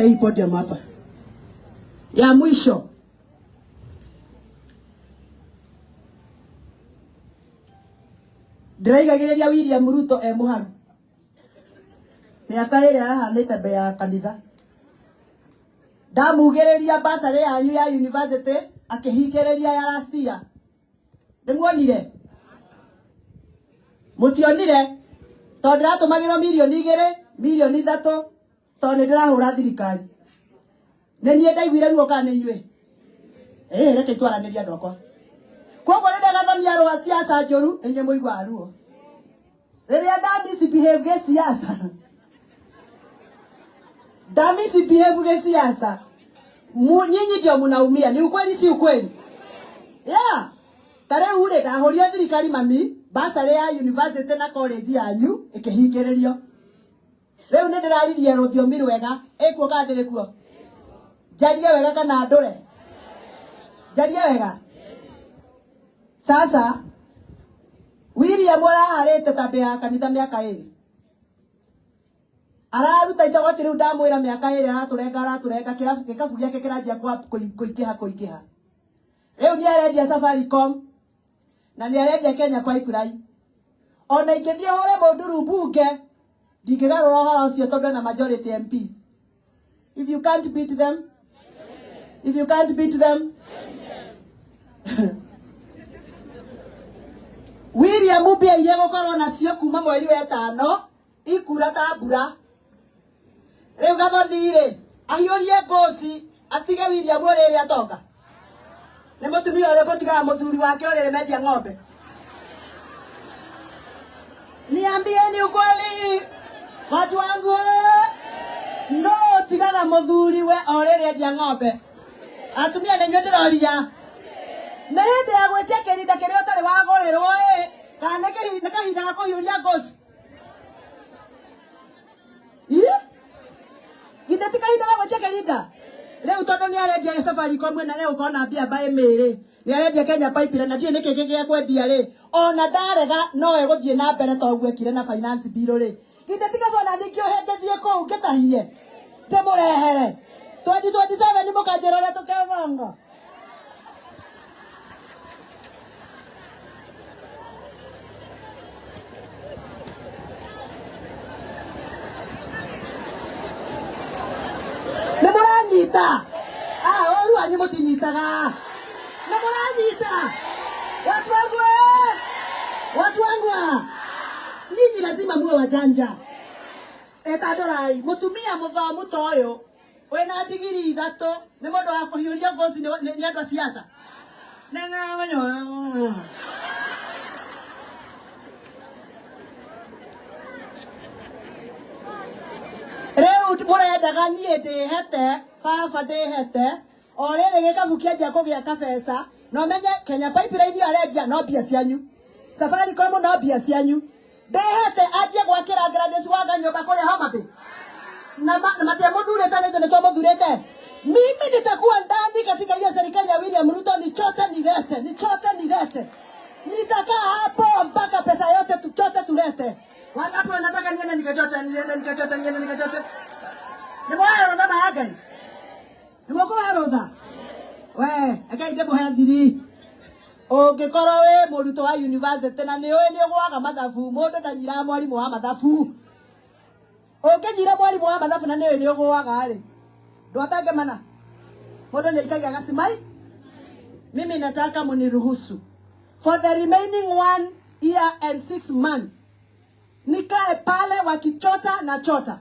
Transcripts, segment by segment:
Hii podium hapa ya mwisho. Ndĩraigagĩrĩria William Ruto e mũharu mĩaka ĩrĩa ahanĩte mbere ya kanitha. Ndamugĩrĩria basarĩ yanyu ya university akĩhingĩrĩria ya last year. Nĩmuonire? Mũtionire? Tondũ ndĩratũmagĩrwo mirioni 2, mirioni 3, tondũ nĩ ndĩrahũra thirikari. Nĩ niĩ ndaiguire ruo kana nĩ inyuĩ? Ĩĩ, reke twaranĩrie andũ akwa. Koguo rĩrĩa Gathoni arũa siasa njũru, nĩ inyuĩ mũiguaga ruo. Rĩrĩa nda misbehave gĩsiasa, nda misbehave gĩsiasa, nyinyi ndio mnaumia. Ni ukweli si ukweli? Yeah. Ta rĩu rĩ, ndahũrire thirikari mami, basarĩ ya university na college yanyu ĩkĩhingĩrĩrio. Rĩu nĩ ndĩraririe rũthiomi rwega, ĩkuo kana ndĩrĩ kuo? Njarie wega kana ndũre? Njarie wega? Sasa William araharĩte ta mbere ya kanitha mĩaka 2. Araruta itogoti rĩu ndamwĩra mĩaka 2 aratũrenga aratũrenga kĩrabu gĩkabu gĩake kĩranjia kũingĩha kũingĩha. Rĩu nĩ arendia Safaricom na nĩ arendia Kenya Pipeline. Ona ingĩthiĩ hũre mũnduru mbunge ndingĩgarũra ũhoro ũcio tondũ ena majority MPs. If you can't beat them, if you can't beat them. William mbia iria gũkorwo nacio kuma mweri wa ĩtano ikura ta mbura. Rĩu Gathoni rĩ ahiũrie ngũci atige William ũrĩrĩ atonga. Nĩ mũtumia ũrĩkũ ũtigaga mũthuri wake ũrĩrĩ mendia ng'ombe? Niambieni ukweli watu wangu, no ũtigaga mũthuri we o rĩrĩ endia ng'ombe? Atumia nĩ inyuĩ ndĩroria. Nĩ hĩndĩ ya gwĩtia kĩrinda kĩrĩa ũtarĩ wagũrĩrwo ĩ, kana nĩ kahinda ga kũhiũria ngũci? Ii? Githĩ ti kahinda ga gwĩtia kĩrinda? Rĩu tondũ nĩ arendia Safaricom na nĩ egũkorwo na mbia mbaĩ mĩĩrĩ, nĩ arendia Kenya Pipeline na ndiũĩ nĩkĩ gĩa kwendia rĩ, ona ndarega no egũthiĩ na mbere ta ũguo ekire na finance bill rĩ. Githĩ ti kaba ona ningĩohe ngĩthiĩ kũu ngĩtahie ndĩmũrehere 2027 mũkanjĩra ũrĩa tũkebanga. Nĩ mũranyita? Ah, ũru wanyu mũtinyitaga. Nĩ mũranyita? Watu wangu eh! Watu wangu ah! Nyinyi lazima muwe wajanja. Etandorai, mũtumia mũthomu ta ũyũ wĩna ndigiri 3 nĩ mũndũ wa kũhiũria ngoci nĩ andũ a siasa. Rĩu mũrendaga niĩ ndĩhete, baba ndĩhete, o rĩrĩ gĩkabu kĩanjia kũgĩa kabeca, na ũmenye Kenya Pipeline ĩyo arendia no mbia cianyu, Safaricom no mbia cianyu. Ndĩhete anjie gwakĩra Gladys Wanga nyũmba kũrĩa Homa Bay. Na matiamũthurĩte nĩ ithuĩ nĩtwamũthurĩte. Mimi nitakuwa ndani katika hiyo serikali ya William Ruto, nichote nilete, nichote nilete. Nitakaa hapo mpaka pesa yote tuchote tulete. Wangapi wanataka niende nikachote, niende nikachote, niende nikachote? Nĩ mwoya rũtha ma ya Ngai? Nĩ mũkũhe rũtha? We, rekei ndĩmũhe thiri. Ũngĩkorwo wĩ mũrutwo wa university na nĩ ũĩ nĩ ũgũaga mathabu, mũndũ ndanyiraga mwarimũ wa mathabu. Ũngĩnyira mwarimũ wa mathabu na nĩ ũĩ nĩ ũgũaga rĩ, ndwatangemana. Mũndũ nĩ aikagia gacimai. Mimi nataka muniruhusu for the remaining 1 year and 6 months nikae pale wakichota na chota,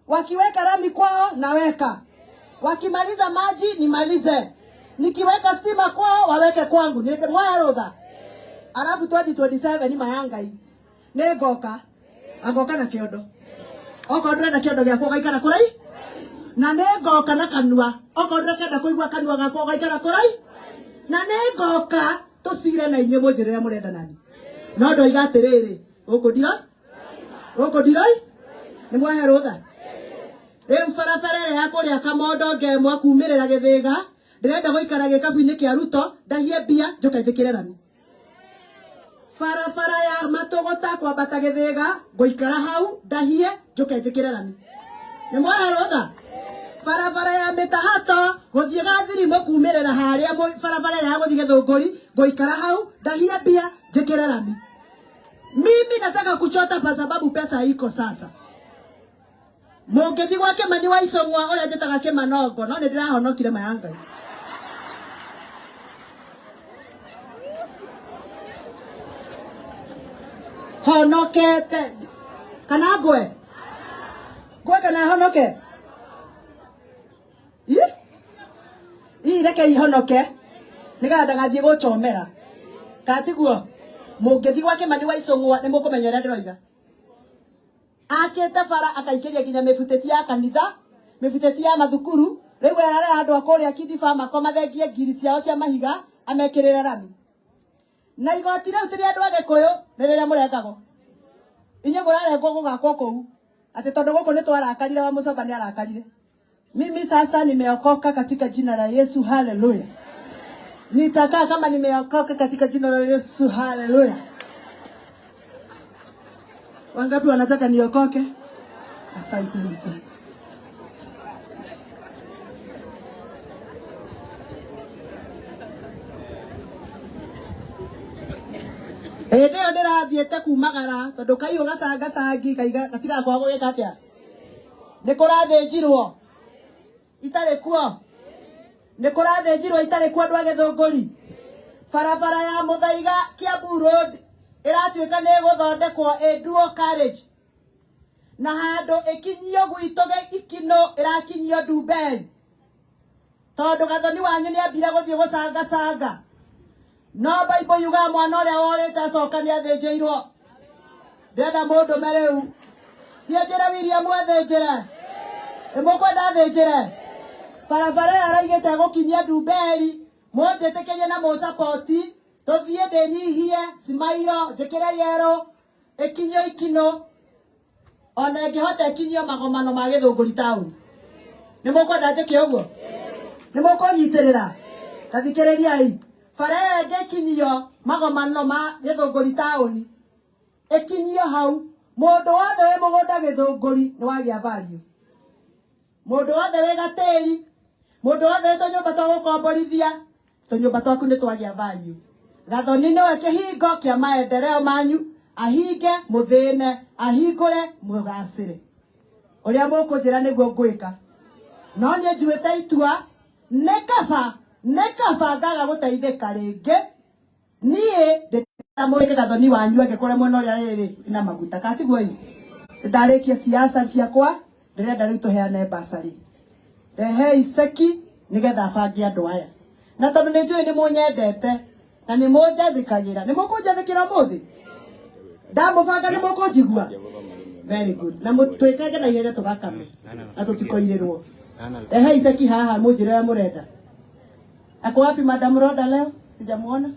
wakiweka rami kwao naweka, wakimaliza maji nimalize, nikiweka stima kwao waweke kwangu. Ni mwoya rũtha. Alafu 2027 ni mayangai nĩ ngoka angoka na kĩondo, okorwo ndũrenda kĩondo gĩakwa ũgaikara kũrai, na nĩ ngoka na kanua, okorwo ndũrekenda kũigua kanua gakwa ũgaikara kũrai, na nĩ ngoka tũcire na inyuĩ mũnjĩre ũrĩa mũrenda nani. No ndoiga atĩrĩrĩ, gũkũ ndiro, gũkũ ndiroi, nĩ mwahe rũtha. Rĩu barabara ĩrĩa ya kũrĩa Kamondo ngemwa kumĩrĩra Gĩthĩga, ndĩrenda gũikara gĩkabu-inĩ kĩa Ruto, ndahie mbia njoke njĩkĩre rami. Barabara ya Matũgũta kwambata Gĩthĩga, ngũikara hau ndahie njoke njĩkĩre rami. Nĩ mwahe rũtha? mĩtahato gũthiĩ Gathirimũ kumĩrĩra harĩa barabara ĩrĩa ya gũthiĩ Gĩthũngũri, ngũikara hau ndahie mbia njĩkĩre rami. Mimi nataka kuchota kwa sababu pesa iko sasa. Mũngĩthiĩ gwa Kĩmani wa Icũng'wa ũrĩa njĩtaga Kĩmanongo, no nĩ ndĩrahonokire ma ya Ngai. Honokete kana ngwe ngwe kana honoke? Ii ii reke ihonoke nigetha ndagathiĩ gũchomera katiguo. Mũngĩthiĩ gwa Kĩmani wa Icũng'wa nĩ mũkũmenya ũrĩa ndĩroiga. Akĩte bara akaingĩria nginya mĩbutĩti ya kanitha, mĩbutĩti ya mathukuru. Rĩu ararera andũ a kũrĩa Kidiba mako mathengie ngiri ciao cia mahiga amekĩrĩre rami. Na igoti rĩu ti rĩa andũ a Gĩkũyũ, nĩ rĩrĩa mũrengagwo. Inyuĩ mũrarengwo gũgakwo kũu atĩ tondũ gũkũ nĩ twarakarire, wa Mũcoba nĩ arakarire. Mimi sasa nimeokoka katika jina la Yesu, haleluya. Nitakaa kama nimeokoka katika jina la Yesu, haleluya. Wangapi wanataka niokoke? Asante sana. Hĩndĩ ĩyo ndĩrathiĩte kumagara tondũ kaiyũ gacangacangi gatigakwaga gũgĩka atĩa, nĩ kũrathĩnjirwo itarĩ kuo, nĩ kũrathĩnjirwo itarĩ kuo. Andũ a Gĩthũngũri, barabara ya Mũthaiga Kiambu Road ĩratuĩka nĩ ĩgũthondekwo ĩ dual carriage, na handũ ĩkinyio gwitũ Ikinũ ĩrakinyio Ndumberi, tondũ Gathoni wanyu nĩ ambire gũthiĩ gũcangacanga. No Bible yugaga mwana ũrĩa worĩte acoka nĩ athĩnjĩirwo. Ndĩrenda mũndũme rĩu thiĩ njĩre William athĩnjĩre, ĩmũkwenda athĩnjĩre barabara ĩyo araigĩte gũkinyia Ndumberi. Mũnjĩtĩkĩrie na mũsapoti tũthiĩ ndĩnyihie cimairo njĩkĩre yerũ ĩkinyio Ikinũ, ona ĩngĩhota ĩkinyio magomano ma Gĩthũngũri taũni. Nĩ mũkwenda njĩke ũguo? Nĩ mũkũnyitĩrĩra? Tathikĩrĩriai, bara ĩyo ĩngĩkinyio magomano ma Gĩthũngũri taũni, ĩkinyio hau, mũndũ wothe wĩ mũgũnda Gĩthũngũri nĩ wagĩa value, mũndũ wothe wĩ gatĩri, mũndũ wothe wĩ tũnyũmba twa gũkomborithia, tũnyũmba twaku nĩ twagĩa value. Gathoni nĩwe kĩhingo kĩa maendeleo manyu, ahinge mũthĩne, ahingũre mũgacĩre. Ũrĩa mũkũnjĩra nĩguo ngwĩka, no niĩ njuĩte itua nĩ kaba, nĩ kaba ngaga gũteithĩka rĩngĩ. Niĩ ndĩtamwĩke Gathoni wanyu angĩkorwo mwena ũrĩa rĩrĩ na maguta katiguo. Ĩ ndarĩkia siasa ciakwa, ndĩrenda rĩu tũheane basarĩ. Rehei ceki nĩgetha bange andũ aya, na tondũ nĩ njũĩ nĩ mũnyendete na nĩ mũnjathĩkagĩra, nĩ mũkũnjathĩkĩra ũmũthĩ. Ndamũbanga nĩ mũkũnjigua. Very good. Na twĩkange na ihenya tũgakame na tũtikoirĩrwo. Rehei ceki haha, mũnjĩre ũrĩa mũrenda. Ako wapi Madam Roda leo? Sijamuona.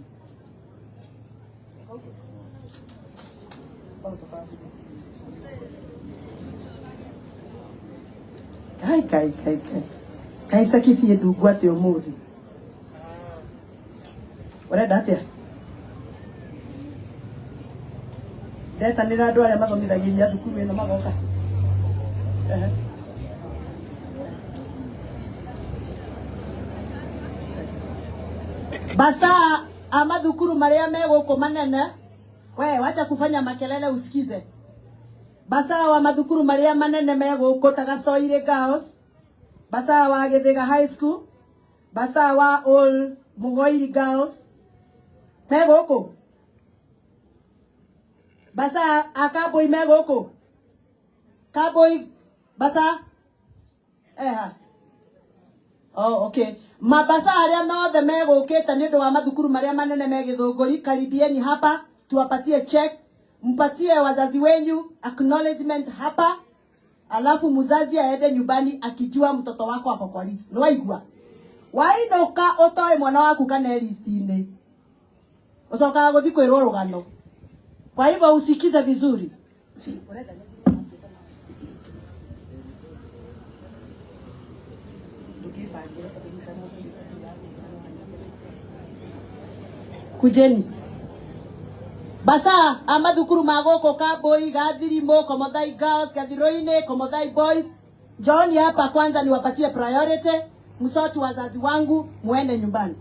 Kai kai kai kai. Kai ceki ciĩ ndungu atĩ ũmũthĩ. Ũrenda atĩa? Ndetanĩra andũ arĩa mathomithagĩria thukuru ĩno magoka. Ehe. Basaa a mathukuru marĩa me gũkũ manene, we wacha kufanya makelele usikize. Basaa wa mathukuru marĩa manene me gũkũ ta Gacoirĩ Girls, basaa wa Gĩthĩga High School, basaa wa Old Mugoiri Girls me gũkũ, basaa a Kambui me gũkũ, Kambui basaa eha. Oh, okay. Mabasa arĩa mothe megũkĩte nĩ ũndũ wa mathukuru marĩa manene me Gĩthũngũri, karibieni hapa tuwapatie check, mpatie wazazi wenyu acknowledgement hapa, alafu mzazi aende nyumbani akijua mtoto wako ako kwa list. Nĩ waigua? Wainũka ũtoĩ mwana waku kana e list-inĩ, ũcokaga gũthiĩ kwĩrwo rũgano. Kwa hivyo usikize vizuri. Ũrenda ndũkĩbangĩre tondũ kujeni basa a mathukuru ma gũkũ Kambui, Gathirimu, Komothai Girls, Gathiroini, Komothai Boys, njooni hapa kwanza niwapatie priority. Msort wazazi wangu, muende nyumbani.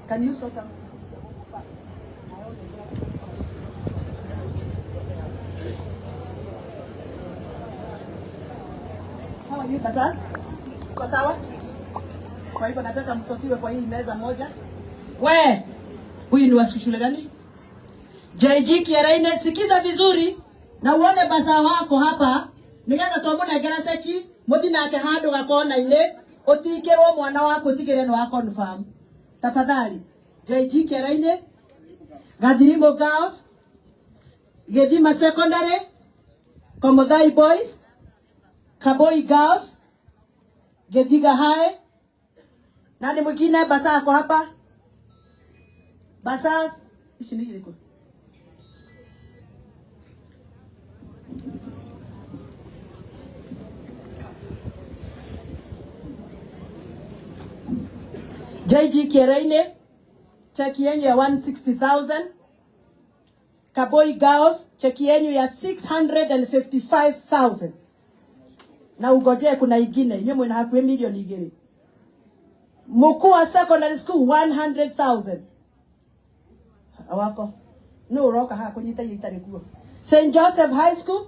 Can you sort out? How are you, Basas? Uko sawa? Kwa hivyo nataka msotiwe kwa hii meza moja. We, huyu ni wa shule gani? JG Kieraine, sikiza vizuri na uone basa wako hapa nigetha twamunengera ceki muthi nake handu gakona-ini utikirwo mwana waku utigire ni wa confirm. Tafadhali JG Kieraine, Gathirimo Girls, Githima Secondary, Komothai Boys, Kaboi Girls, Githiga High. Nani mwingine basa ako hapa? Basas, ici ni irĩkũ? JG Kieraine, cheki yenyu ya 160,000. Kaboi Girls, cheki yenyu ya 655,000. Na ugojee kuna ingine, inyuĩ mwĩna hakuhĩ milioni igĩrĩ. Mukua Secondary School 100,000. Awako. No uroka haha kunyita iria itarĩ kuo. St Joseph High School.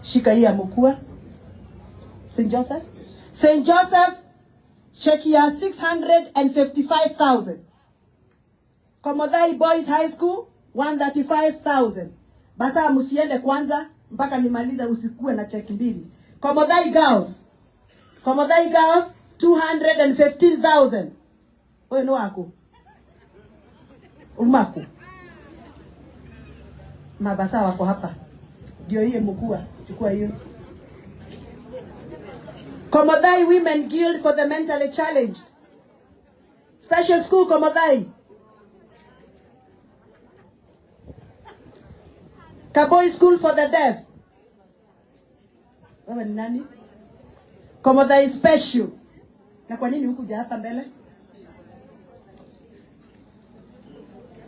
Shika hii ya Mukua. St Joseph. St Joseph cheki ya 655,000. Komothai Boys High School 135,000. Basa msiende kwanza mpaka nimalize, usikue na cheki mbili. Komothai Girls. Komothai Girls 215,000. Wewe ni wako. Umaku. Mabasa wako hapa. Ndio hiyo Mukua, chukua hiyo. Komothai Women Guild for the Mentally Challenged. Special School Komothai. Kaboi School for the Deaf. Wewe ni nani? Komothai Special. Na kwa nini hukuja hapa mbele?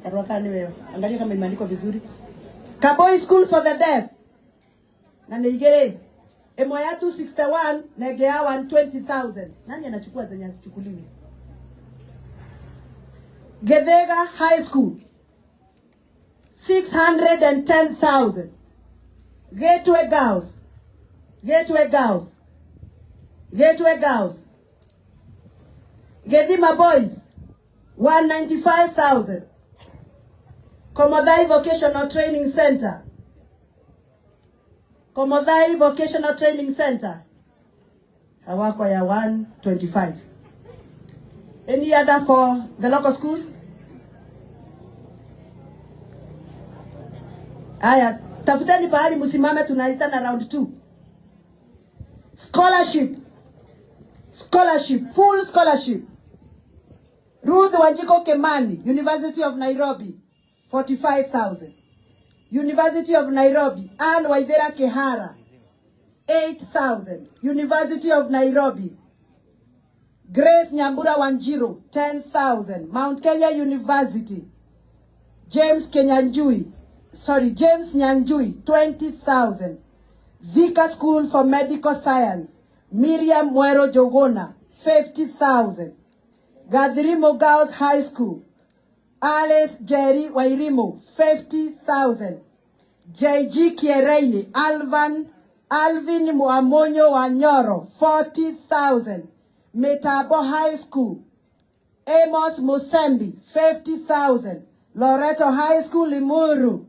Tarwakani wewe. Angalia kama imeandikwa vizuri. Kaboi School for the Deaf. Na ni igere. Ĩmwe ya 261 na ĩngĩ ya 120,000. Nani anachukua zenye hazichukuliwi? Githega High School 610,000. Gateway Girls. Gateway Girls. Gateway Girls. Githima Boys 195,000. Komothai Vocational Training Center. Komothai Vocational Training Center. Hawako ya 125. Any other for the local schools? Aya, tafuteni pahali msimame, tunaitana round 2. Scholarship. Scholarship, full scholarship. Ruth Wanjiko Kemani, University of Nairobi, 45,000. University of Nairobi, Anne Waithera Kehara, 8,000. University of Nairobi, Grace Nyambura Wanjiru, 10,000. Mount Kenya University, James Kenyanjui, sorry, James Nyanjui, 20,000. Thika School for Medical Science, Miriam Mwero Jogona, 50,000. Gathirimo Girls High School, Alice Jerry Wairimu, 50,000. JG Kiereini, Alvin Mwamonyo Wanyoro, 40,000. Metabo High School, Amos Musembi, 50,000. Loreto High School, Limuru,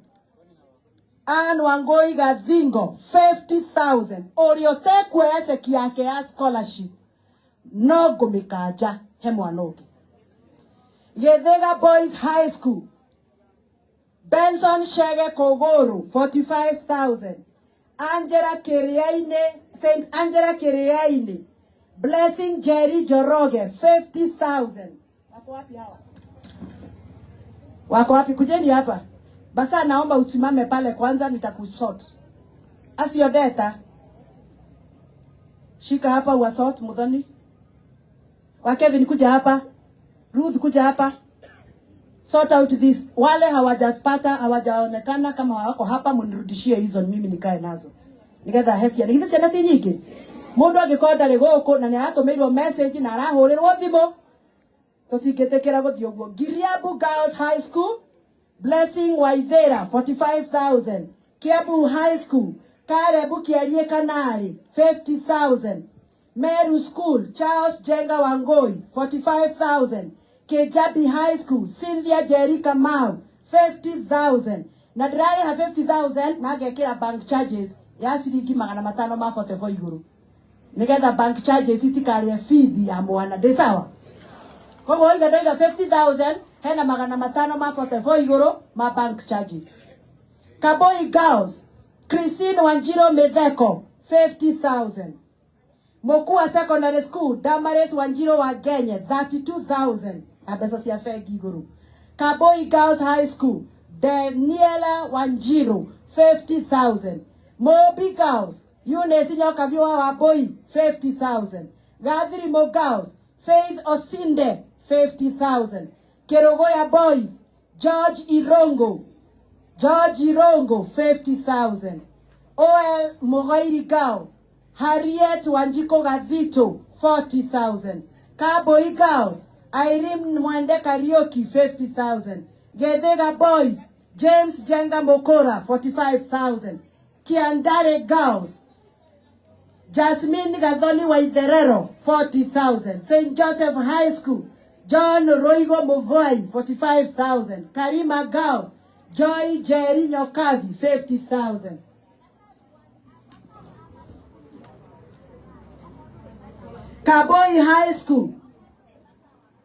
Ann Wangoi Gathingo, 50,000. Ũrĩa cheki yake ya scholarship no ngũmĩkanja he mwana ũngĩ. Githega Boys High School, Benson Shege Kogoro, 45,000. Angela Kiriaine, St. Angela Kiriaine, Blessing Jerry Joroge, 50,000. Wako wapi hawa? Wako wapi? Kujeni hapa. Basa naomba usimame pale kwanza, nitakusort. Asiodeta. Shika hapa uwasort Muthoni. Wa Kevin kuja hapa. Ruth kuja hapa. Sort out this. Wale hawajapata hawajaonekana kama hawako hapa, munirudishie hizo mimi nikae nazo nigetha he ciana. Githĩ ciana ti nyingĩ? Mũndũ angĩkorwo ndarĩ gũkũ na nĩ aratũmĩirwo message na arahũrĩrwo thimũ, tũtingĩtĩkĩra gũthiĩ ũguo. Giriabu Girls High School, Blessing Waithera 45,000. Kiambu High School, Karebu Kiarie Kanari 50,000. Meru School, Charles Jenga Wangoi 45,000. Kejabi High School, Cynthia Jerry Kamau 50,000. Na ndĩrarĩha 50,000 na ngekĩra bank charges ya ciringi 500 ma 44 igũrũ nigetha bank charges itikarĩe fees ya mwana. Ndĩ sawa? Koguo oiga ndaiga 50,000 hena 500 ma 44 igũrũ ma bank charges. Kaboi Girls, Christine Wanjiro Mitheko 50,000. Mokua Secondary School, Damaris Wanjiro wa Genye 32,000 na mbeca cia bengi igũrũ. Kaboi Girls High School, Daniela Wanjiru 50,000. Mobi Girls, Eunice Nyokavi wa Wambui 50,000. Gathirimo Girls, Faith Osinde 50,000. Kerogoya Boys, George Irongo, George Irongo 50,000. OL Mogairi Girl, Harriet Wanjiko Gathito 40,000. Kaboi Girls, Irene Mwende Karaoke 50,000. Gethega Boys, James Jenga Mokora 45,000. Kiandare Girls, Jasmine Gathoni Waitherero 40,000. St. Joseph High School, John Roigo Muvai 45,000. Karima Girls, Joy Jerry Nyokavi 50,000. Kaboi High School,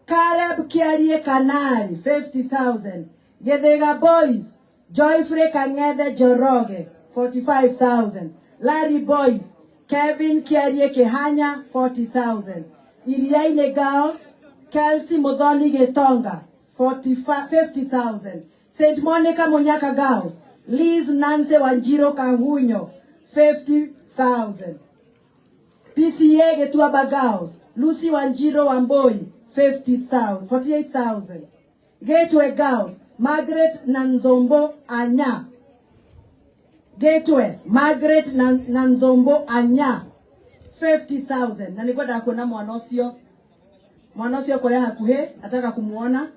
Caleb Kiarie Kanari 50,000. Gethega Boys, Joyfrey Kang'ethe Njoroge 45,000. Larry Boys, Kevin Kiarie Kihanya 40,000. Iriaini Girls, Kelsey Muthoni Gitonga 50,000. St. Monica Munyaka Girls, Liz Nancy Wanjiro Kahunyo 50,000. PCA Gituaba Girls, Lucy Wanjiro Wamboi 50,000, 48,000. Gateway Girls, Margaret Nanzombo Anya. Gateway, Margaret Nanzombo Anya 50,000. Na nĩngwendaga kuona mwana ũcio. Mwana ũcio kũrĩa hakuhĩ, nataka kumuona.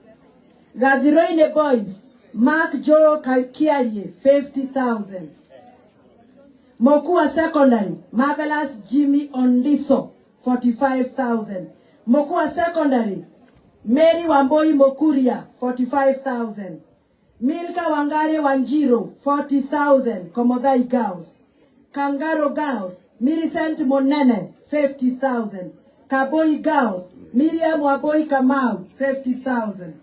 Gathiroine Boys, Mark Joe Kiarie 50,000. Mokua Secondary, Marvelous Jimmy Ondiso 45,000. Mokua Secondary, Mary Wamboi Mokuria 45,000. Milka Wangare Wanjiro 40,000. Komothai Girls. Kangaro Girls, Millicent Monene 50,000. Kaboi Girls, Miriam Wamboi Kamau 50,000.